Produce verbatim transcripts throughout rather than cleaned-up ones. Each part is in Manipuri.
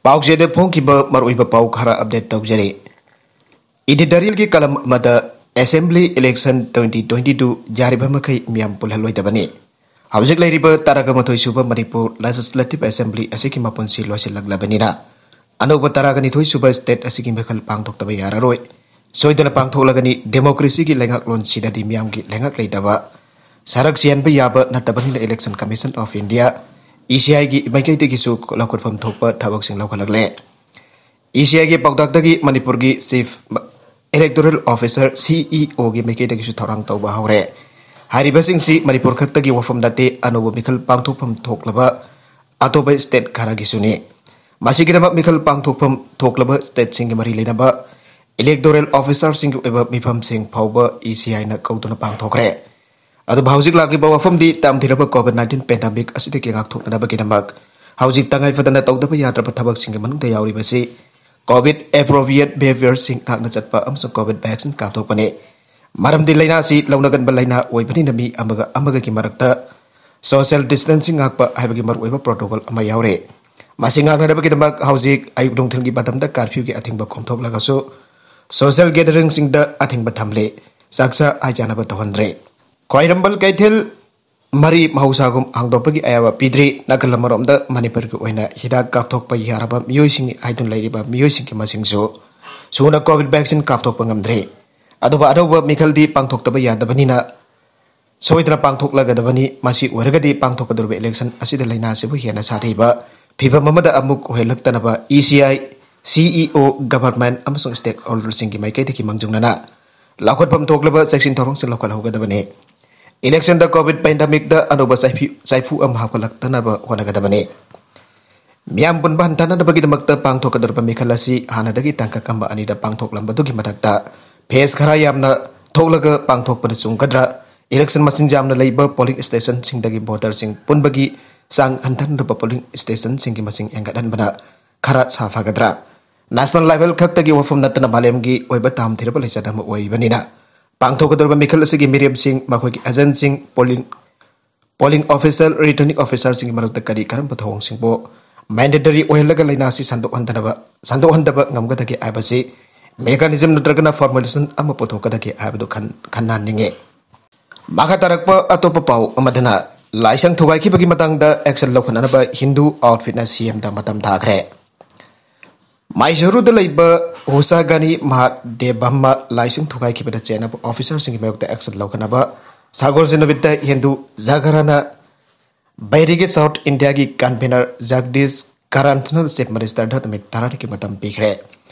ꯄꯥꯎꯆꯦꯗ ꯐꯣꯡꯈꯤꯕ ꯃꯔꯨꯑꯣꯏꯕ ꯄꯥꯎ ꯈꯔ ꯑꯞꯗꯦꯠ ꯇꯧꯖꯔꯤ꯫ ꯏꯗꯤꯇꯣꯔꯤꯌꯦꯜꯒꯤ ꯀꯂꯝ ꯑꯃꯗ, assembly election twenty twenty two ꯌꯥꯔꯤꯕ ꯃꯈꯩ ꯃꯤꯌꯥꯝ ꯄꯨꯜꯍꯜꯂꯣꯏꯗꯕꯅꯤ꯫ ꯍꯧꯖꯤꯛ ꯂꯩꯔꯤꯕ ꯇꯔꯥꯒ ꯃꯥꯊꯣꯏ ꯁꯨꯕ ꯃꯅꯤꯄꯨꯔ ꯂꯦꯖꯤꯁꯂꯦꯇꯤꯚ ꯑꯦꯁꯦꯝꯕ꯭ꯂꯤ ꯑꯁꯤꯒꯤ ꯃꯄꯨꯟꯁꯤ ꯂꯣꯏꯁꯤꯜꯂꯛꯂꯕꯅꯤꯅ, ꯑꯅꯧꯕ ꯇꯔꯥꯒ ꯅꯤꯊꯣꯏ ꯁꯨꯕ ꯁ꯭ꯇꯦꯠ ꯑꯁꯤꯒꯤ ꯃꯤꯈꯜ ꯄꯥꯡꯊꯣꯛꯇꯕ ꯌꯥꯔꯔꯣꯏ꯫ ꯁꯣꯏꯗꯅ ꯄꯥꯡꯊꯣꯛꯂꯒꯅꯤ꯫ ꯗꯦꯃꯣꯀ꯭ꯔꯦꯁꯤꯒꯤ ꯂꯩꯉꯥꯛꯂꯣꯟ ꯁꯤꯗꯗꯤ ꯃꯤꯌꯥꯝꯒꯤ ꯂꯩꯉꯥꯛ ꯂꯩꯇꯕ, ꯁꯔꯛ ꯁꯤꯍꯟꯕ ꯌꯥꯕ ꯅꯠꯇꯕꯅꯤꯅ, election commission of India, E ꯁꯤ ꯑꯥꯏꯒꯤ ꯃꯥꯏꯀꯩꯗꯒꯤꯁꯨ ꯂꯧꯈꯠꯐꯝ ꯊꯣꯛꯄ ꯊꯕꯛꯁꯤꯡ ꯂꯧꯈꯠꯂꯛꯂꯦ꯫ ꯏ ꯁꯤ ꯑꯥꯏꯒꯤ ꯄꯥꯎꯇꯥꯛꯇꯒꯤ ꯃꯅꯤꯄꯨꯔꯒꯤ ꯆꯤꯐ ꯏꯂꯦꯛꯇꯣꯔꯦꯜ ꯑꯣꯐꯤꯁꯥꯔ, ꯁꯤ ꯏ ꯑꯣꯒꯤ ꯃꯥꯏꯀꯩꯗꯒꯤꯁꯨ ꯊꯧꯔꯥꯡ ꯇꯧꯕ ꯍꯧꯔꯦ꯫ ꯍꯥꯏꯔꯤꯕꯁꯤꯡꯁꯤ ꯃꯅꯤꯄꯨꯔ ꯈꯛꯇꯒꯤ ꯋꯥꯐꯝ ꯅꯠꯇꯦ, ꯑꯅꯧꯕ ꯃꯤꯈꯜ ꯄꯥꯡꯊꯣꯛꯐꯝ ꯊꯣꯛꯂꯕ ꯑꯇꯣꯞꯄ ꯁ꯭ꯇꯦꯠ ꯈꯔꯒꯤꯁꯨꯅꯤ꯫ ꯃꯁꯤꯒꯤꯗꯃꯛ ꯃꯤꯈꯜ ꯄꯥꯡꯊꯣꯛꯐꯝ ꯊꯣꯛꯂꯕ ꯁ꯭ꯇꯦꯠꯁꯤꯡꯒꯤ ꯃꯔꯤ ꯂꯩꯅꯕ ꯏꯂꯦꯛꯇꯣꯔꯦꯜ ꯑꯣꯐꯤꯁꯥꯔꯁꯤꯡꯒꯤ ꯑꯣꯏꯕ ꯃꯤꯐꯝꯁꯤꯡ ꯐꯥꯎꯕ ꯏ ꯁꯤ ꯑꯥꯏꯅ ꯀꯧꯗꯨꯅ ꯄꯥꯡꯊꯣꯛꯈ꯭ꯔꯦ꯫ ꯑꯗꯨꯕꯨ ꯍꯧꯖꯤꯛ ꯂꯥꯛꯂꯤꯕ ꯋꯥꯐꯝꯗꯤ ꯇꯝꯊꯤꯔꯕ ꯀꯣꯚꯤꯗ ꯅꯥꯏꯟꯇꯤꯟ ꯄꯦꯟꯗꯦꯃꯤꯛ ꯑꯁꯤꯗꯒꯤ ꯉꯥꯛꯊꯣꯛꯅꯅꯕꯒꯤꯗꯃꯛ ꯍꯧꯖꯤꯛ ꯇꯉꯥꯏ ꯐꯗꯅ ꯇꯧꯗꯕ ꯌꯥꯗ꯭ꯔꯕ ꯊꯕꯛꯁꯤꯡꯒꯤ ꯃꯅꯨꯡꯗ ꯌꯥꯎꯔꯤꯕꯁꯤ ꯀꯣꯚꯤꯗ ꯑꯦꯄ꯭ꯔꯣꯄ꯭ꯔꯤꯌꯦꯠ ꯕꯤꯍꯦꯕꯤꯌꯔꯁꯤꯡ ꯉꯥꯛꯅ ꯆꯠꯄ ꯑꯃꯁꯨꯡ ꯀꯣꯚꯤꯗ ꯚꯦꯛꯁꯤꯟ ꯀꯥꯞꯊꯣꯛꯄꯅꯤ꯫ ꯃꯔꯝꯗꯤ ꯂꯥꯏꯅꯥ ꯑꯁꯤ ꯂꯧꯅꯒꯟꯕ ꯂꯥꯏꯅꯥ ꯑꯣꯏꯕꯅꯤꯅ ꯃꯤ ꯑꯃꯒ ꯑꯃꯒꯒꯤ ꯃꯔꯛꯇ ꯁꯣꯁꯤꯌꯦꯜ ꯗꯤꯁꯇꯦꯟꯁꯤꯡ ꯉꯥꯛꯄ ꯍꯥꯏꯕꯒꯤ ꯃꯔꯨꯑꯣꯏꯕ ꯄ꯭ꯔꯣꯇꯣꯀꯣꯜ ꯑꯃ ꯌꯥꯎꯔꯤ꯫ ꯃꯁꯤ ꯉꯥꯛꯅꯅꯕꯒꯤꯗꯃꯛ ꯍꯧꯖꯤꯛ ꯑꯌꯨꯛ ꯅꯨꯡꯊꯤꯜꯒꯤ ꯃꯇꯝꯗ ꯀꯥꯔꯐ꯭ꯌꯨꯒꯤ ꯑꯊꯤꯡꯕ ꯀꯣꯝꯊꯣꯛꯂꯒꯁꯨ, ꯁꯣꯁꯤꯌꯦꯜ ꯒꯦꯗꯔꯤꯡꯁꯤꯡꯗ ꯑꯊꯤꯡꯕ ꯊꯝꯂꯦ꯫ ꯆꯥꯛꯆꯥ ꯍꯩꯖꯥꯟꯅꯕ ꯇꯧꯍꯟꯗ꯭ꯔꯦ꯫ ꯈ꯭ꯋꯥꯏꯔꯝꯕꯟ ꯀꯩꯊꯦꯜ ꯃꯔꯤ ꯃꯍꯧꯁꯥꯒꯨꯝ ꯍꯥꯡꯗꯣꯛꯄꯒꯤ ꯑꯌꯥꯕ ꯄꯤꯗ꯭ꯔꯤ꯫ ꯅꯥꯀꯜ ꯑꯃꯔꯣꯝꯗ ꯃꯅꯤꯄꯨꯔꯒꯤ ꯑꯣꯏꯅ ꯍꯤꯗꯥꯛ ꯀꯥꯞꯊꯣꯛꯄ ꯌꯥꯔꯕ ꯃꯤꯑꯣꯏꯁꯤꯡ ꯍꯥꯏꯗꯨꯅ ꯂꯩꯔꯤꯕ ꯃꯤꯑꯣꯏꯁꯤꯡꯒꯤ ꯃꯁꯤꯡꯁꯨ ꯁꯨꯅ ꯀꯣꯚꯤꯗ ꯚꯦꯛꯁꯤꯟ ꯀꯥꯞꯊꯣꯛꯄ ꯉꯝꯗ꯭ꯔꯤ꯫ ꯑꯗꯨꯕꯨ ꯑꯅꯧꯕ ꯃꯤꯈꯜꯗꯤ ꯄꯥꯡꯊꯣꯛꯇꯕ ꯌꯥꯗꯕꯅꯤꯅ ꯁꯣꯏꯗꯅ ꯄꯥꯡꯊꯣꯛꯂꯒꯗꯕꯅꯤ꯫ ꯃꯁꯤ ꯑꯣꯏꯔꯒꯗꯤ ꯄꯥꯡꯊꯣꯛꯀꯗꯧꯔꯤꯕ ꯏꯂꯦꯛꯁꯟ ꯑꯁꯤꯗ ꯂꯥꯏꯅꯥ ꯑꯁꯤꯕꯨ ꯍꯦꯟꯅ ꯁꯥꯊꯤꯕ ꯐꯤꯚꯝ ꯑꯃꯗ ꯑꯃꯨꯛ ꯑꯣꯏꯍꯜꯂꯛꯇꯅꯕ ꯏ ꯁꯤ ꯑꯥꯏ, ꯁꯤ ꯏ ꯑꯣ, ꯒꯚꯔꯟꯃꯦꯟꯠ ꯑꯃꯁꯨꯡ ꯁ꯭ꯇꯦꯛꯍꯣꯜꯗꯔꯁꯤꯡꯒꯤ ꯃꯥꯏꯀꯩꯗꯒꯤ ꯃꯥꯡꯖꯧꯅꯅ ꯂꯧꯈꯠꯐꯝ ꯊꯣꯛꯂꯕ ꯆꯦꯛꯁꯤꯟ ꯊꯧꯔꯥꯡꯁꯤꯡ ꯂꯧꯈꯠꯍꯧꯒꯗꯕꯅꯤ꯫ ꯏꯂꯦꯛꯁꯟꯗ ꯀꯣꯚꯤꯗ ꯄꯦꯟꯗꯦꯃꯤꯛꯇ ꯑꯅꯧꯕ ꯆꯥꯏꯐꯤ-, ꯆꯥꯏꯐꯨ ꯑꯃ ꯍꯥꯞꯀꯠꯂꯛꯇꯅꯕ ꯍꯣꯠꯅꯒꯗꯕꯅꯤ꯫ ꯃꯤꯌꯥꯝ ꯄꯨꯟꯕ ꯍꯟꯊꯅꯅꯕꯒꯤꯗꯃꯛꯇ ꯄꯥꯡꯊꯣꯛꯀꯗꯧꯔꯤꯕ ꯃꯤꯈꯜ ꯑꯁꯤ ꯍꯥꯟꯅꯗꯒꯤ ꯇꯥꯡꯀꯛ ꯑꯃ ꯑꯅꯤꯗ ꯄꯥꯡꯊꯣꯛꯂꯝꯕꯗꯨꯒꯤ ꯃꯊꯛꯇ ꯐꯦꯁ ꯈꯔ ꯌꯥꯝꯅ ꯊꯣꯛꯂꯒ ꯄꯥꯡꯊꯣꯛꯄꯅ ꯆꯨꯝꯒꯗ꯭ꯔꯥ? ꯏꯂꯦꯛꯁꯟ ꯃꯁꯤꯡ ꯌꯥꯝꯅ ꯂꯩꯕ ꯄꯣꯂꯤꯡ ꯁ꯭ꯇꯦꯁꯟꯁꯤꯡꯗꯒꯤ ꯚꯣꯇꯔꯁꯤꯡ ꯄꯨꯟꯕꯒꯤ ꯆꯥꯡ ꯍꯟꯊꯅꯕ ꯄꯣꯂꯤꯡ ꯁ꯭ꯇꯦꯁꯟꯁꯤꯡꯒꯤ ꯃꯁꯤꯡ ꯍꯦꯟꯒꯠꯍꯟꯕꯅ ꯈꯔ ꯁꯥꯐꯒꯗ꯭ꯔꯥ? ꯅꯦꯁꯅꯦꯜ ꯂꯦꯚꯦꯜ ꯈꯛꯇꯒꯤ ꯋꯥꯐꯝ ꯅꯠꯇꯅ ꯃꯥꯂꯦꯝꯒꯤ ꯑꯣꯏꯕ ꯇꯥꯝ ꯊꯤꯔꯕ ꯂꯤꯆꯠ ꯑꯃ ꯑꯣꯏꯔꯤꯕꯅꯤꯅ, ꯄꯥꯡꯊꯣꯛꯀꯗꯧꯔꯤꯕ ꯃꯤꯈꯜ ꯑꯁꯤꯒꯤ ꯃꯤꯔꯦꯞꯁꯤꯡ, ꯃꯈꯣꯏꯒꯤ ꯑꯦꯖꯦꯟꯠꯁꯤꯡ, ꯄꯣꯂꯤꯡ, ꯄꯣꯂꯤꯡ ꯑꯣꯐꯤꯁꯥꯔ, ꯔꯤꯇꯔꯅꯤꯡ ꯑꯣꯐꯤꯁꯥꯔꯁꯤꯡꯒꯤ ꯃꯔꯛꯇ ꯀꯔꯤ ꯀꯔꯝꯕ ꯊꯧꯑꯣꯡꯁꯤꯡꯕꯨ ꯃꯦꯟꯗꯦꯇꯔꯤ ꯑꯣꯏꯍꯜꯂꯒ ꯂꯥꯏꯅꯥ ꯑꯁꯤ ꯁꯟꯗꯣꯛꯍꯟꯗꯅꯕ ꯁꯟꯗꯣꯛꯍꯟꯗꯕ ꯉꯝꯒꯗꯒꯦ ꯍꯥꯏꯕꯁꯤ ꯃꯦꯀꯥꯅꯤꯖꯝ ꯅꯠꯇ꯭ꯔꯒꯅ ꯐꯣꯔꯃꯨꯂꯦꯁꯟ ꯑꯃ ꯄꯨꯊꯣꯛꯀꯗꯒꯦ ꯍꯥꯏꯕꯗꯨ ꯈꯟ- ꯈꯟꯅꯍꯟꯅꯤꯡꯉꯤ꯫ ꯃꯈꯥ ꯇꯥꯔꯛꯄ ꯑꯇꯣꯞꯄ ꯄꯥꯎ ꯑꯃꯗꯅ ꯂꯥꯏꯁꯪ ꯊꯨꯒꯥꯏꯈꯤꯕꯒꯤ ꯃꯇꯥꯡꯗ action ꯂꯧꯈꯠꯅꯅꯕ ꯍꯤꯟꯗꯨ ꯑꯥꯎꯠꯐꯤꯠꯅ ꯁꯤ ꯑꯦꯝꯗ ꯃꯇꯝ ꯊꯥꯈ꯭ꯔꯦ꯫ ꯃꯥꯏꯁꯨꯔꯨꯗ ꯂꯩꯕ ꯍꯨꯁꯥꯒꯥꯅꯤ ꯃꯍꯥꯗꯦꯕꯝꯃ ꯂꯥꯏꯁꯪ ꯊꯨꯒꯥꯏꯈꯤꯕꯗ ꯆꯦꯟꯅꯕ ꯑꯣꯐꯤꯁꯥꯔꯁꯤꯡꯒꯤ ꯃꯥꯌꯣꯛꯇ action ꯂꯧꯈꯠꯅꯕ ꯁꯒꯣꯜꯁꯦꯟ ꯅꯨꯃꯤꯠꯇ ꯍꯤꯟꯗꯨ ꯖꯥꯒꯔꯅ ꯕꯩꯔꯤꯒꯤ ꯁꯥꯎꯠ ꯏꯟꯗꯤꯌꯥꯒꯤ ꯀꯟꯚꯦꯅꯔ ꯖꯒꯗꯤꯁ ꯀꯥꯔꯥꯟꯊꯅ ꯆꯤꯐ ꯃꯤꯅꯤꯁꯇꯔꯗ ꯅꯨꯃꯤꯠ ꯇꯔꯥꯅꯤꯒꯤ ꯃꯇꯝ ꯄꯤꯈ꯭ꯔꯦ꯫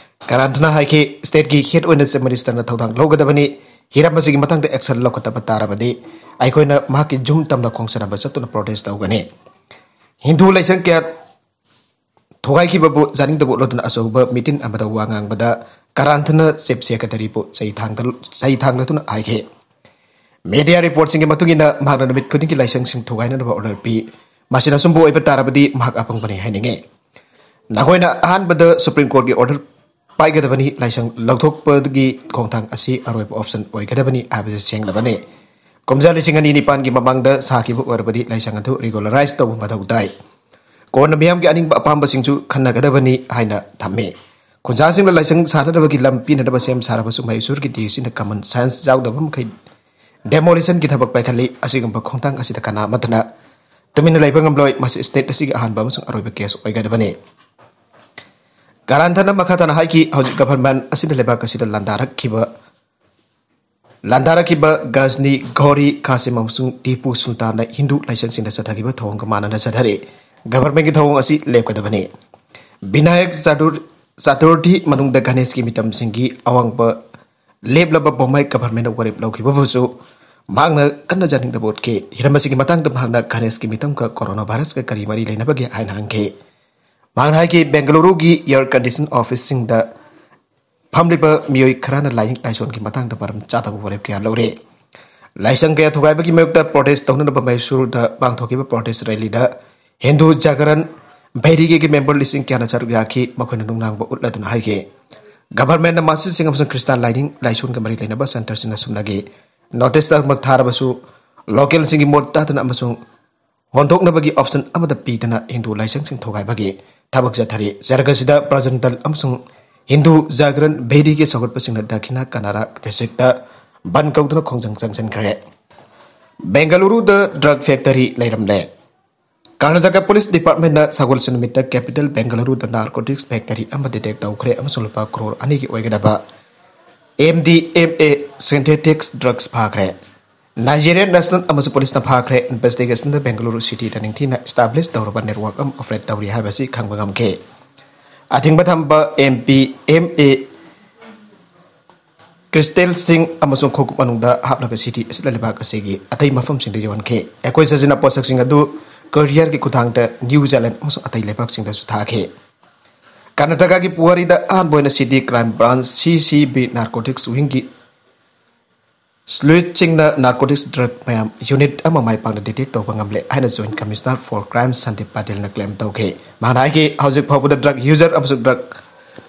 ꯀꯥꯔꯥꯟꯊꯅ ꯍꯥꯏꯈꯤ, ꯁ꯭ꯇꯦꯠꯀꯤ ꯍꯦꯗ ꯑꯣꯏꯅ ꯆꯤꯐ ꯃꯤꯅꯤꯁꯇꯔꯅ ꯊꯧꯗꯥꯡ ꯂꯧꯒꯗꯕꯅꯤ꯫ ꯍꯤꯔꯝ ꯑꯁꯤꯒꯤ ꯃꯇꯥꯡꯗ action ꯂꯧꯈꯠꯇꯕ ꯇꯥꯔꯕꯗꯤ ꯑꯩꯈꯣꯏꯅ ꯃꯍꯥꯛꯀꯤ ꯌꯨꯝ ꯇꯝꯅ ꯈꯣꯡꯁꯥꯟꯅꯕ ꯆꯠꯇꯨꯅ ꯄ꯭ꯔꯣꯇꯦꯁ ꯇꯧꯒꯅꯤ꯫ ꯍꯤꯟꯗꯨ ꯂꯥꯏꯁꯪ ꯀꯌꯥ ꯊꯨꯒꯥꯏꯈꯤꯕꯕꯨ ꯌꯥꯅꯤꯡꯗꯕ ꯎꯠꯂꯗꯨꯅ ꯑꯆꯧꯕ ꯃꯤꯇꯤꯟ ꯑꯃꯗ ꯋꯥ ꯉꯥꯡꯕꯗ ꯀꯥꯔꯥꯟꯊꯅ ꯆꯤꯐ ꯁꯦꯀ꯭ꯔꯦꯇꯔꯤꯕꯨ ꯆꯩ ꯊꯥꯡꯗ- ꯆꯩ ꯊꯥꯡꯂꯗꯨꯅ ꯍꯥꯏꯈꯤ꯫ ꯃꯦꯗꯤꯌꯥ ꯔꯤꯄꯣꯔꯠꯁꯤꯡꯒꯤ ꯃꯇꯨꯡ ꯏꯟꯅ ꯃꯍꯥꯛꯅ ꯅꯨꯃꯤꯠ ꯈꯨꯗꯤꯡꯒꯤ ꯂꯥꯏꯁꯪꯁꯤꯡ ꯊꯨꯒꯥꯏꯅꯅꯕ ꯑꯣꯔꯗꯔ ꯄꯤ꯫ ꯃꯁꯤꯅ ꯑꯆꯨꯝꯕ ꯑꯣꯏꯕ ꯇꯥꯔꯕꯗꯤ ꯃꯍꯥꯛ ꯑꯄꯪꯕꯅꯤ ꯍꯥꯏꯅꯤꯡꯉꯤ꯫ ꯅꯈꯣꯏꯅ ꯑꯍꯥꯟꯕꯗ ꯁꯨꯄ꯭ꯔꯤꯝ ꯀꯣꯔꯠꯀꯤ ꯑꯣꯔꯗꯔ ꯄꯥꯏꯒꯗꯕꯅꯤ꯫ ꯂꯥꯏꯁꯪ ꯂꯧꯊꯣꯛꯄꯒꯤ ꯈꯣꯡꯊꯥꯡ ꯑꯁꯤ ꯑꯔꯣꯏꯕ ꯑꯣꯞꯁꯟ ꯑꯣꯏꯒꯗꯕꯅꯤ ꯍꯥꯏꯕꯁꯤ ꯁꯦꯡꯂꯕꯅꯤ꯫ ꯀꯨꯝꯖꯥ ꯂꯤꯁꯤꯡ ꯑꯅꯤ ꯅꯤꯄꯥꯟꯒꯤ ꯃꯃꯥꯡꯗ ꯁꯥꯈꯤꯕ ꯑꯣꯏꯔꯕꯗꯤ ꯂꯥꯏꯁꯪ ꯑꯗꯨ ꯔꯤꯒꯨꯂꯔꯥꯏꯖ ꯇꯧꯕ ꯃꯊꯧ ꯇꯥꯏ꯫ ꯀꯣꯟꯅ ꯃꯤꯌꯥꯝꯒꯤ ꯑꯅꯤꯡꯕ ꯑꯄꯥꯝꯕꯁꯤꯡꯁꯨ ꯈꯟꯅꯒꯗꯕꯅꯤ ꯍꯥꯏꯅ ꯊꯝꯃꯤ꯫ ꯈꯨꯟꯖꯥꯁꯤꯡꯅ ꯂꯥꯏꯁꯪ ꯁꯥꯅꯅꯕꯒꯤ ꯂꯝ ꯄꯤꯅꯅꯕ ꯁꯦꯝ ꯁꯥꯔꯕꯁꯨ ꯃꯍꯩꯁꯨꯔꯒꯤ ꯗꯤ ꯁꯤꯅ ꯀꯃꯟ ꯁꯦꯟꯁ ꯌꯥꯎꯗꯕ ꯃꯈꯩ ꯗꯦꯃꯣꯂꯤꯁꯟꯒꯤ ꯊꯕꯛ ꯄꯥꯏꯈꯠꯂꯤ꯫ ꯑꯁꯤꯒꯨꯝꯕ ꯈꯣꯡꯊꯥꯡ ꯑꯁꯤꯗ ꯀꯅꯥ ꯑꯃꯠꯇꯅ ꯇꯨꯃꯤꯟꯅ ꯂꯩꯕ ꯉꯝꯂꯣꯏ꯫ ꯃꯁꯤ ꯁ꯭ꯇꯦꯠ ꯑꯁꯤꯒꯤ ꯑꯍꯥꯟꯕ ꯑꯃꯁꯨꯡ ꯑꯔꯣꯏꯕ ꯀꯦꯁ ꯑꯣꯏꯒꯗꯕꯅꯤ꯫ ꯀꯥꯔꯥꯟꯊꯅ ꯃꯈꯥ ꯇꯥꯅ ꯍꯥꯏꯈꯤ, ꯍꯧꯖꯤꯛ ꯒꯚꯔꯟꯃꯦꯟꯠ ꯑꯁꯤꯅ ꯂꯩꯕꯥꯛ ꯑꯁꯤꯗ ꯂꯥꯟꯗꯥꯔꯛꯈꯤꯕ ꯂꯥꯟꯗꯥꯔꯛꯈꯤꯕ ꯒꯖꯅꯤ, ꯘꯣꯔꯤ, ꯈꯥꯁꯤꯝ ꯑꯃꯁꯨꯡ ꯇꯤꯄꯨ ꯁꯨꯜꯇꯥꯟꯅ ꯍꯤꯟꯗꯨ ꯂꯥꯏꯁꯪꯁꯤꯡꯗ ꯆꯠꯊꯈꯤꯕ ꯊꯧꯑꯣꯡꯒ ꯃꯥꯟꯅꯅ ꯆꯠꯊꯔꯤ꯫ ꯒꯚꯔꯟꯃꯦꯟꯠꯀꯤ ꯊꯧꯑꯣꯡ ꯑꯁꯤ ꯂꯦꯞꯀꯗꯕꯅꯤ꯫ ꯕꯤꯅꯥꯌꯛ ꯆꯥꯇꯨꯔ- ꯆꯥꯇꯨꯔꯊꯤ ꯃꯅꯨꯡꯗ ꯒꯅꯦꯁꯀꯤ ꯃꯤꯇꯝꯁꯤꯡꯒꯤ ꯑꯋꯥꯡꯕ ꯂꯦꯞꯂꯕ ꯕꯣꯝꯃꯥꯏ ꯒꯚꯔꯟꯃꯦꯟꯠꯅ ꯋꯥꯔꯦꯞ ꯂꯧꯈꯤꯕꯕꯨꯁꯨ ꯃꯍꯥꯛꯅ ꯀꯟꯅ ꯌꯥꯅꯤꯡꯗꯕ ꯎꯠꯈꯤ꯫ ꯍꯤꯔꯝ ꯑꯁꯤꯒꯤ ꯃꯇꯥꯡꯗ ꯃꯍꯥꯛꯅ ꯒꯅꯦꯁꯀꯤ ꯃꯤꯇꯝꯒ ꯀꯣꯔꯣꯅꯥ ꯚꯥꯏꯔꯁꯀ ꯀꯔꯤ ꯃꯔꯤ ꯂꯩꯅꯕꯒꯦ ꯍꯥꯏꯅ ꯍꯪꯈꯤ꯫ ꯃꯍꯥꯛꯅ ꯍꯥꯏꯈꯤ, ꯕꯦꯡꯒꯂꯨꯔꯨꯒꯤ ꯏꯌꯥꯔ ꯀꯟꯗꯤꯁꯟ ꯑꯣꯐꯤꯁꯁꯤꯡꯗ ꯐꯝꯂꯤꯕ ꯃꯤꯑꯣꯏ ꯈꯔꯅ ꯂꯥꯏꯅꯤꯡ ꯂꯥꯏꯁꯣꯟꯒꯤ ꯃꯇꯥꯡꯗ ꯃꯔꯝ ꯆꯥꯗꯕ ꯋꯥꯔꯦꯞ ꯀꯌꯥ ꯂꯧꯔꯦ꯫ ꯂꯥꯏꯁꯪ ꯀꯌꯥ ꯊꯨꯒꯥꯏꯕꯒꯤ ꯃꯥꯌꯣꯛꯇ ꯄ꯭ꯔꯣꯇꯦꯁ ꯇꯧꯅꯅꯕ ꯃꯍꯩꯁꯨꯔꯗ ꯄꯥꯡꯊꯣꯛꯈꯤꯕ ꯄ꯭ꯔꯣꯇꯦꯁ ꯔꯦꯂꯤꯗ ꯍꯤꯟꯗꯨ ꯖꯥꯒꯔꯟ ꯚꯩꯔꯤꯒꯤꯒꯤ ꯃꯦꯝꯕꯔ ꯂꯤꯁꯤꯡ ꯀꯌꯥꯅ ꯁꯔꯨꯛ ꯌꯥꯈꯤ꯫ ꯃꯈꯣꯏꯅ ꯅꯨꯡꯅꯥꯡꯕ ꯎꯠꯂꯗꯨꯅ ꯍꯥꯏꯈꯤ, ꯒꯚꯔꯟꯃꯦꯟꯠꯅ ꯃꯁꯖꯤꯗꯁꯤꯡ ꯑꯃꯁꯨꯡ ꯈ꯭ꯔꯤꯁꯇꯥꯟ ꯂꯥꯏꯅꯤꯡ ꯂꯥꯏꯁꯣꯟꯒ ꯃꯔꯤ ꯂꯩꯅꯕ ꯁꯦꯟꯇꯔꯁꯤꯡꯅ ꯁꯨꯞꯅꯒꯤ ꯅꯣꯇꯤꯁꯇꯃꯛ ꯊꯥꯔꯕꯁꯨ, ꯂꯣꯀꯦꯜꯁꯤꯡꯒꯤ ꯃꯣꯠ ꯇꯥꯗꯅ ꯑꯃꯁꯨꯡ ꯍꯣꯟꯗꯣꯛꯅꯕꯒꯤ ꯑꯣꯞꯁꯟ ꯑꯃꯠꯇ ꯄꯤꯗꯅ ꯍꯤꯟꯗꯨ ꯂꯥꯏꯁꯪꯁꯤꯡ ꯊꯨꯒꯥꯏꯕꯒꯤ ꯊꯕꯛ ꯆꯠꯊꯔꯤ꯫ ꯖꯔꯒꯁꯤꯗ ꯄ꯭ꯔꯖꯟꯇꯜ ꯑꯃꯁꯨꯡ ꯍꯤꯟꯗꯨ ꯖꯥꯒ꯭ꯔꯟ ꯚꯦꯗꯤꯒꯤ ꯁꯧꯒꯠꯄꯁꯤꯡꯅ ꯗꯛꯈꯤꯅ ꯀꯅꯥꯔꯥ ꯗꯤꯁꯇ꯭ꯔꯤꯛꯇ ꯕꯟ ꯀꯧꯗꯨꯅ ꯈꯣꯡꯖꯪ ꯆꯪꯁꯤꯟꯈ꯭ꯔꯦ꯫ ꯕꯦꯡꯒꯂꯨꯔꯨꯗ ꯗ꯭ꯔꯒ ꯐꯦꯛꯇꯔꯤ ꯂꯩꯔꯝꯂꯦ꯫ ꯀꯔꯅꯥꯇꯀꯥ ꯄꯨꯂꯤꯁ ꯗꯤꯄꯥꯔꯠꯃꯦꯟꯅ ꯁꯒꯣꯜꯁꯦꯟ ꯅꯨꯃꯤꯠꯇ ꯀꯦꯄꯤꯇꯦꯜ ꯕꯦꯡꯒꯂꯨꯔꯨꯗ ꯅꯥꯔꯀꯣꯇꯤꯛꯁ ꯐꯦꯛꯇꯔꯤ ꯑꯃ ꯗꯤꯇꯦꯛ ꯇꯧꯈ꯭ꯔꯦ ꯑꯃꯁꯨꯡ ꯂꯨꯄꯥ ꯀ꯭ꯔꯣꯔ ꯑꯅꯤꯒꯤ ꯑꯣꯏꯒꯗꯕ M D M A synthetic drugs ꯐꯥꯈ꯭ꯔꯦ꯫ ꯅꯥꯏꯖꯦꯔꯤꯌꯥꯟ ꯅꯦꯁꯅꯦꯜ ꯑꯃꯁꯨꯡ ꯄꯨꯂꯤꯁꯅ ꯐꯥꯈ꯭ꯔꯦ꯫ ꯏꯟꯚꯦꯁꯇꯤꯒꯦꯁꯟꯗ ꯕꯦꯡꯒꯂꯨꯔꯨ ꯁꯤꯇꯤꯗ ꯅꯤꯡꯊꯤꯅ ꯏꯁꯇꯥꯕ꯭ꯂꯤꯁ ꯇꯧꯔꯕ ꯅꯦꯠꯋꯥꯔꯛ ꯑꯃ ꯑꯣꯄꯔꯦꯠ ꯇꯧꯔꯤ ꯍꯥꯏꯕꯁꯤ ꯈꯪꯕ ꯉꯝꯈꯤ꯫ ꯑꯊꯤꯡꯕ ꯊꯝꯕ ꯑꯦꯝ ꯄꯤ ꯑꯦꯝ ꯑꯦ ꯀ꯭ꯔꯤꯁꯇꯦꯜꯁꯤꯡ ꯑꯃꯁꯨꯡ ꯈꯣꯡꯎꯞ ꯃꯅꯨꯡꯗ ꯍꯥꯞꯂꯒ ꯁꯤꯇꯤ ꯑꯁꯤꯗ ꯂꯩꯕꯥꯛ ꯑꯁꯤꯒꯤ ꯑꯇꯩ ꯃꯐꯝꯁꯤꯡꯗ ꯌꯣꯟꯈꯤ꯫ ꯑꯦꯀ꯭ꯋꯤꯁ ꯑꯁꯤꯅ ꯄꯣꯠꯁꯛꯁꯤꯡ ꯑꯗꯨ ꯀꯣꯔꯤꯌꯔꯒꯤ ꯈꯨꯊꯥꯡꯗ ꯅ꯭ꯌꯨ ꯖꯤꯂꯦꯟ ꯑꯃꯁꯨꯡ ꯑꯇꯩ ꯂꯩꯕꯥꯛꯁꯤꯡꯗꯁꯨ ꯊꯥꯈꯤ꯫ ꯀꯔꯅꯥꯇꯀꯥꯒꯤ ꯄꯨꯋꯥꯔꯤꯗ ꯑꯍꯥꯟꯕ ꯑꯣꯏꯅ city crime branch, C C B, narcotics ꯋꯤꯡꯒꯤ ꯁ꯭ꯂꯨꯏꯠꯁꯤꯡꯅ ꯅꯥꯔꯀꯣꯇꯤꯛꯁ ꯗ꯭ꯔꯒ ꯃꯌꯥꯝ ꯌꯨꯅꯤꯠ ꯑꯃ ꯃꯥꯏ ꯄꯥꯛꯅ ꯗꯤꯇꯦꯛ ꯇꯧꯕ ꯉꯝꯂꯦ ꯍꯥꯏꯅ joint commissioner for crime Sandeep ꯄꯥꯇꯤꯜꯅ ꯀ꯭ꯂꯦꯝ ꯇꯧꯈꯤ꯫ ꯃꯍꯥꯛꯅ ꯍꯥꯏꯈꯤ, ꯍꯧꯖꯤꯛ ꯐꯥꯎꯕꯗ ꯗ꯭ꯔꯒ ꯌꯨꯖꯔ ꯑꯃꯁꯨꯡ ꯗ꯭ꯔꯒ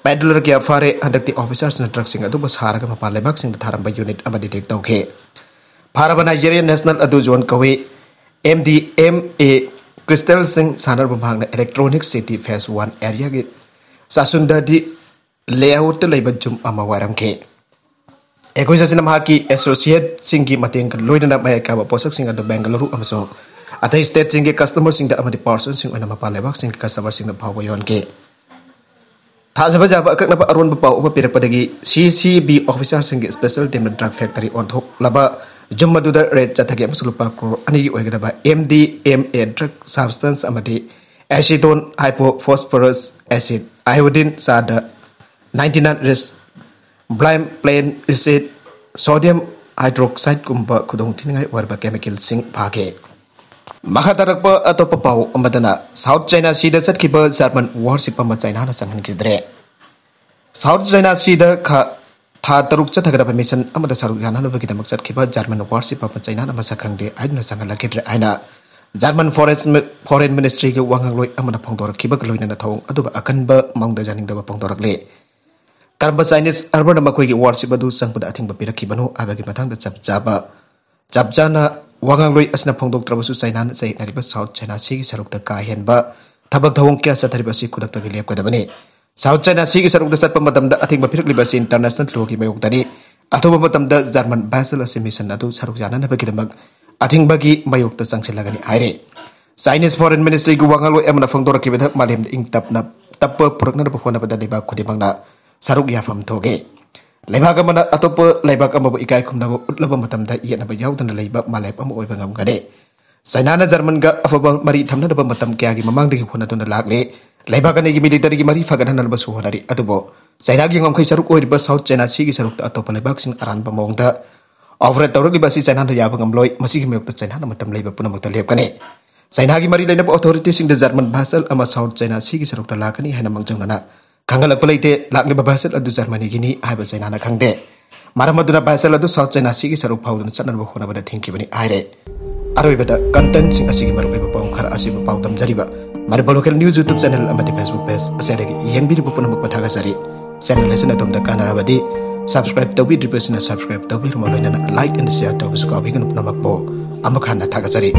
ꯄꯦꯗꯂꯔ ꯀꯌꯥ ꯐꯥꯔꯦ꯫ ꯍꯟꯗꯛꯇꯤ ꯑꯣꯐꯤꯁꯔꯁꯤꯡꯅ ꯗ꯭ꯔꯒꯁꯤꯡ ꯑꯗꯨꯕꯨ ꯁꯥꯔꯒ ꯃꯄꯥꯟ ꯂꯩꯕꯥꯛꯁꯤꯡꯗ ꯊꯥꯔꯝꯕ ꯌꯨꯅꯤꯠ ꯑꯃ ꯗꯤꯇꯦꯛ ꯇꯧꯈꯤ꯫ ꯐꯥꯔꯕ ꯅꯥꯏꯖꯦꯔꯤꯌꯥꯟ ꯅꯦꯁꯅꯦꯜ ꯑꯗꯨ ꯖꯣꯟ ꯀꯧꯏ꯫ ꯑꯦꯝ ꯗꯤ ꯑꯦꯝ ꯑꯦ ꯀ꯭ꯔꯤꯁꯇꯦꯜꯁꯤꯡ ꯁꯥꯟꯅꯔꯕ ꯃꯍꯥꯛꯅ ꯏꯂꯦꯛꯇ꯭ꯔꯣꯅꯤꯛ ꯁꯤꯇꯤ ꯐꯦꯁ ꯋꯥꯟ ꯑꯦꯔꯤꯌꯥꯒꯤ ꯆꯥꯁꯨꯟꯗꯗꯤ ꯂꯦꯑꯥꯎꯠꯇ ꯂꯩꯕ ꯖꯨꯝ ꯑꯃ ꯋꯥꯏꯔꯝꯈꯤ꯫ ꯑꯦꯀ꯭ꯋꯤꯁ ꯑꯁꯤꯅ ꯃꯍꯥꯛꯀꯤ ꯑꯦꯁꯣꯁꯤꯌꯦꯠꯁꯤꯡꯒꯤ ꯃꯇꯦꯡꯒ ꯂꯣꯏꯅꯅ ꯃꯌꯥꯏ ꯀꯥꯕ ꯄꯣꯠꯁꯛꯁꯤꯡ ꯑꯗꯨ ꯕꯦꯡꯒꯂꯨꯔꯨ ꯑꯃꯁꯨꯡ ꯑꯇꯩ ꯁ꯭ꯇꯦꯠꯁꯤꯡꯒꯤ ꯀꯁꯇꯃꯔꯁꯤꯡꯗ ꯑꯃꯗꯤ ꯄꯥꯔꯁꯟꯁꯤꯡ ꯑꯣꯏꯅ ꯃꯄꯥꯟ ꯂꯩꯕꯥꯛꯁꯤꯡꯒꯤ ꯀꯁꯇꯃꯔꯁꯤꯡꯗ ꯐꯥꯎꯕ ꯌꯣꯟꯈꯤ꯫ ꯊꯥꯖꯕ ꯌꯥꯕ ꯑꯀꯛꯅꯕ ꯑꯔꯣꯟꯕ ꯄꯥꯎ ꯑꯃ ꯄꯤꯔꯛꯄꯗꯒꯤ ꯁꯤ ꯁꯤ ꯕꯤ ꯑꯣꯐꯤꯁꯥꯔꯁꯤꯡꯒꯤ ꯁ꯭ꯄꯦꯁꯦꯜ ꯇꯤꯝꯅ ꯗ꯭ꯔꯒ ꯐꯦꯛꯇꯔꯤ ꯑꯣꯟꯊꯣꯛꯂꯕ ꯖꯨꯝ ꯑꯗꯨꯗ ꯔꯦꯗ ꯆꯠꯊꯈꯤ ꯑꯃꯁꯨꯡ ꯂꯨꯄꯥ ꯀ꯭ꯔꯣꯔ ꯑꯅꯤꯒꯤ ꯑꯣꯏꯒꯗꯕ M D M A drug substance ꯑꯃꯗꯤ ꯑꯦꯁꯤꯇꯣꯟ, ꯍꯥꯏꯄꯣꯐꯣꯁꯐꯔꯁ ꯑꯦꯁꯤꯗ, ꯑꯥꯏꯑꯣꯗꯤꯟ, ꯆꯥꯗ ꯅꯥꯏꯟꯇꯤ ꯅꯥꯏꯟ ꯔꯤꯁ, ꯕ꯭ꯂꯥꯏꯝ ꯄ꯭ꯂꯦꯟ ꯑꯦꯁꯤꯗ, ꯁꯣꯗꯤꯌꯝ ꯍꯥꯏꯗ꯭ꯔꯣꯛꯁꯥꯏꯗꯀꯨꯝꯕ ꯈꯨꯗꯣꯡꯊꯤꯅꯤꯡꯉꯥꯏ ꯑꯣꯏꯔꯕ ꯀꯦꯃꯤꯀꯦꯜꯁꯤꯡ ꯐꯥꯈꯤ꯫ ꯃꯈꯥ ꯇꯥꯔꯛꯄ ꯑꯇꯣꯞꯄ ꯄꯥꯎ ꯑꯃꯗꯅ, ꯁꯥꯎꯠ ꯆꯥꯏꯅꯥ ꯁꯤꯗ ꯆꯠꯈꯤꯕ ꯖꯔꯃꯟ ꯋꯥꯔꯁꯤꯞ ꯑꯃ ꯆꯥꯏꯅꯥꯅ ꯆꯪꯍꯟꯈꯤꯗ꯭ꯔꯦ꯫ ꯁꯥꯎꯠ ꯆꯥꯏꯅꯥ ꯁꯤꯗ ꯈꯥ ꯊꯥ ꯇꯔꯨꯛ ꯆꯠꯊꯒꯗꯕ ꯃꯤꯁꯟ ꯑꯃꯗ ꯁꯔꯨꯛ ꯌꯥꯅꯅꯕꯒꯤꯗꯃꯛ ꯆꯠꯈꯤꯕ ꯖꯔꯃꯟ ꯋꯥꯔꯁꯤꯞ ꯑꯃ ꯆꯥꯏꯅꯥꯅ ꯃꯁꯛ ꯈꯪꯗꯦ ꯍꯥꯏꯗꯨꯅ ꯆꯪꯍꯜꯂꯛꯈꯤꯗ꯭ꯔꯦ ꯍꯥꯏꯅ ꯖꯔꯃꯟ ꯐꯣꯔꯦꯟ, ꯐꯣꯔꯦꯟ ꯃꯤꯅꯤꯁꯇ꯭ꯔꯤꯒꯤ ꯋꯥ ꯉꯥꯡꯂꯣꯏ ꯑꯃꯅ ꯐꯣꯡꯗꯣꯔꯛꯈꯤꯕꯒ ꯂꯣꯏꯅꯅ ꯊꯧꯑꯣꯡ ꯑꯗꯨꯕꯨ ꯑꯀꯟꯕ ꯃꯑꯣꯡꯗ ꯌꯥꯅꯤꯡꯗꯕ ꯐꯣꯡꯗꯣꯔꯛꯂꯤ꯫ ꯀꯔꯝꯕ ꯆꯥꯏꯅꯤꯁ ꯑꯔꯕꯟꯅ ꯃꯈꯣꯏꯒꯤ ꯋꯥꯔꯁꯤꯞ ꯑꯗꯨ ꯆꯪꯕꯗ ꯑꯊꯤꯡꯕ ꯄꯤꯔꯛꯈꯤꯕꯅꯣ ꯍꯥꯏꯕꯒꯤ ꯃꯇꯥꯡꯗ ꯆꯞ ꯆꯥꯕ, ꯆꯞ ꯆꯥꯅ ꯋꯥꯉꯥꯡꯂꯣꯏ ꯑꯁꯤꯅ ꯐꯣꯡꯗꯣꯛꯇ꯭ꯔꯕꯁꯨ, ꯆꯥꯏꯅꯥꯅ ꯆꯌꯦꯠꯅꯔꯤꯕ ꯁꯥꯎꯠ ꯆꯥꯏꯅꯥ ꯁꯤꯒꯤ ꯁꯔꯨꯛꯇ ꯀꯥ ꯍꯦꯟꯕ ꯊꯕꯛ ꯊꯧꯑꯣꯡ ꯀꯌꯥ ꯆꯠꯊꯔꯤꯕ ꯑꯁꯤ ꯈꯨꯗꯛꯇꯒꯤ ꯂꯦꯞꯀꯗꯕꯅꯤ꯫ ꯁꯥꯎꯠ ꯆꯥꯏꯅꯥ ꯁꯤꯒꯤ ꯁꯔꯨꯛꯇ ꯆꯠꯄ ꯃꯇꯝꯗ ꯑꯊꯤꯡꯕ ꯄꯤꯔꯛꯂꯤꯕ ꯑꯁꯤ ꯏꯟꯇꯔꯅꯦꯁꯅꯦꯜ ꯂꯣꯒꯤ ꯃꯥꯌꯣꯛꯇꯅꯤ꯫ ꯑꯊꯨꯕ ꯃꯇꯝꯗ ꯖꯔꯃꯟ ꯚꯦꯁꯦꯜ ꯑꯁꯤ ꯃꯤꯁꯟ ꯑꯗꯨ ꯁꯔꯨꯛ ꯌꯥꯅꯅꯕꯒꯤꯗꯃꯛ ꯑꯊꯤꯡꯕꯒꯤ ꯃꯥꯌꯣꯛꯇ ꯆꯪꯁꯤꯜꯂꯒꯅꯤ ꯍꯥꯏꯔꯤ꯫ ꯆꯥꯏꯅꯤꯁ ꯐꯣꯔꯦꯟ ꯃꯤꯅꯤꯁꯇ꯭ꯔꯤꯒꯤ ꯋꯥꯉꯥꯡꯂꯣꯏ ꯑꯃꯅ ꯐꯣꯡꯗꯣꯔꯛꯈꯤꯕꯗ, ꯃꯥꯂꯦꯝꯗ ꯏꯪ ꯇꯞꯅ ꯇꯞꯄ ꯄꯨꯔꯛꯅꯅꯕ ꯍꯣꯠꯅꯕꯗ ꯂꯩꯕꯥꯛ ꯈꯨꯗꯤꯡꯃꯛꯅ ꯁꯔꯨꯛ ꯌꯥꯐꯝ ꯊꯣꯛꯏ꯫ ꯂꯩꯕꯥꯛ ꯑꯃꯅ ꯑꯇꯣꯞꯄ ꯂꯩꯕꯥꯛ ꯑꯃꯕꯨ ꯏꯀꯥꯏ ꯈꯨꯝꯅꯕ ꯎꯠꯂꯕ ꯃꯇꯝꯗ ꯌꯦꯠꯅꯕ ꯌꯥꯎꯗꯅ ꯂꯩꯕ ꯃꯥꯂꯦꯝ ꯑꯃ ꯑꯣꯏꯕ ꯉꯝꯒꯅꯤ꯫ ꯆꯥꯏꯅꯥꯅ ꯖꯔꯃꯟꯒ ꯑꯐꯕ ꯃꯔꯤ ꯊꯝꯅꯅꯕ ꯃꯇꯝ ꯀꯌꯥꯒꯤ ꯃꯃꯥꯡꯗꯒꯤ ꯍꯣꯠꯅꯗꯨꯅ ꯂꯥꯛꯂꯤ꯫ ꯂꯩꯕꯥꯛ ꯑꯅꯤꯒꯤ ꯃꯤꯂꯤꯇꯔꯤꯒꯤ ꯃꯔꯤ ꯐꯒꯠꯍꯟꯅꯕꯁꯨ ꯍꯣꯠꯅꯔꯤ, ꯑꯗꯨꯕꯨ ꯆꯥꯏꯅꯥꯒꯤ ꯉꯝꯈꯩ ꯁꯔꯨꯛ ꯑꯣꯏꯔꯤꯕ ꯁꯥꯎꯠ ꯆꯥꯏꯅꯥ ꯁꯤꯒꯤ ꯁꯔꯨꯛꯇ ꯑꯇꯣꯞꯄ ꯂꯩꯕꯥꯛꯁꯤꯡ ꯑꯔꯥꯟꯕ ꯃꯑꯣꯡꯗ ꯑꯣꯄꯔꯦꯠ ꯇꯧꯔꯛꯂꯤꯕ ꯑꯁꯤ ꯆꯥꯏꯅꯥꯅ ꯌꯥꯕ ꯉꯝꯂꯣꯏ꯫ ꯃꯁꯤꯒꯤ ꯃꯥꯌꯣꯛꯇ ꯆꯥꯏꯅꯥꯅ ꯃꯇꯝ ꯂꯩꯕ ꯄꯨꯝꯅꯃꯛꯇ ꯂꯦꯞꯀꯅꯤ꯫ ꯆꯥꯏꯅꯥꯒꯤ ꯃꯔꯤ ꯂꯩꯅꯕ ꯑꯣꯊꯣꯔꯤꯇꯤꯁꯤꯡꯗ ꯖꯔꯃꯟ ꯚꯦꯁꯦꯜ ꯑꯃ ꯁꯥꯎꯠ ꯆꯥꯏꯅꯥ ꯁꯤꯒꯤ ꯁꯔꯨꯛꯇ ꯂꯥꯛꯀꯅꯤ ꯍꯥꯏꯅ ꯃꯥꯡꯖꯧꯅꯅ ꯈꯪꯍꯜꯂꯛꯄ ꯂꯩꯇꯦ꯫ ꯂꯥꯛꯂꯤꯕ ꯚꯦꯁꯦꯜ ꯑꯗꯨ ꯖꯔꯃꯅꯤꯒꯤꯅꯤ ꯍꯥꯏꯕ ꯆꯥꯏꯅꯥꯅ ꯈꯪꯗꯦ꯫ ꯃꯔꯝ ꯑꯗꯨꯅ ꯚꯦꯁꯦꯜ ꯑꯗꯨ ꯁꯥꯎꯠ ꯆꯥꯏꯅꯥ ꯁꯤꯒꯤ ꯁꯔꯨꯛ ꯐꯥꯎꯗꯨꯅ ꯆꯠꯅꯅꯕ ꯍꯣꯠꯅꯕꯗ ꯊꯤꯡꯈꯤꯕꯅꯤ ꯍꯥꯏꯔꯦ꯫ ꯑꯔꯣꯏꯕꯗ, ꯀꯟꯇꯦꯟꯁꯤꯡ ꯑꯁꯤꯒꯤ ꯃꯔꯨꯑꯣꯏꯕ ꯄꯥꯎ ꯈꯔ ꯑꯁꯤꯕꯨ ꯄꯥꯎ ꯇꯝꯖꯔꯤꯕ Manipur local news YouTube channel ꯑꯃꯗꯤ ꯐꯦꯁꯕꯨꯛ ꯄꯦꯖ ꯑꯁꯤꯗꯒꯤ ꯌꯦꯡꯕꯤꯔꯤꯕ ꯄꯨꯝꯅꯃꯛꯄꯨ ꯊꯥꯒꯠꯆꯔꯤ꯫ ꯆꯦꯅꯦꯜ ꯑꯁꯤꯅ ꯑꯗꯣꯝꯗ ꯀꯥꯟꯅꯔꯕꯗꯤ ꯁꯕꯁꯀ꯭ꯔꯥꯏꯕ ꯇꯧꯕꯤꯗ꯭ꯔꯤꯕꯁꯤꯅ ꯁꯕꯁꯀ꯭ꯔꯥꯏꯕ ꯇꯧꯕꯤꯔꯝꯃ ꯂꯣꯏꯅꯅ ꯂꯥꯏꯛ ꯑꯦꯟ ꯁꯤꯌꯥꯔ ꯇꯧꯕꯁꯨ ꯀꯥꯎꯕꯤꯒꯅꯨ꯫ ꯄꯨꯝꯅꯃꯛꯄꯨ ꯑꯃꯨꯛ ꯍꯟꯅ ꯊꯥꯒꯠꯆꯔꯤ꯫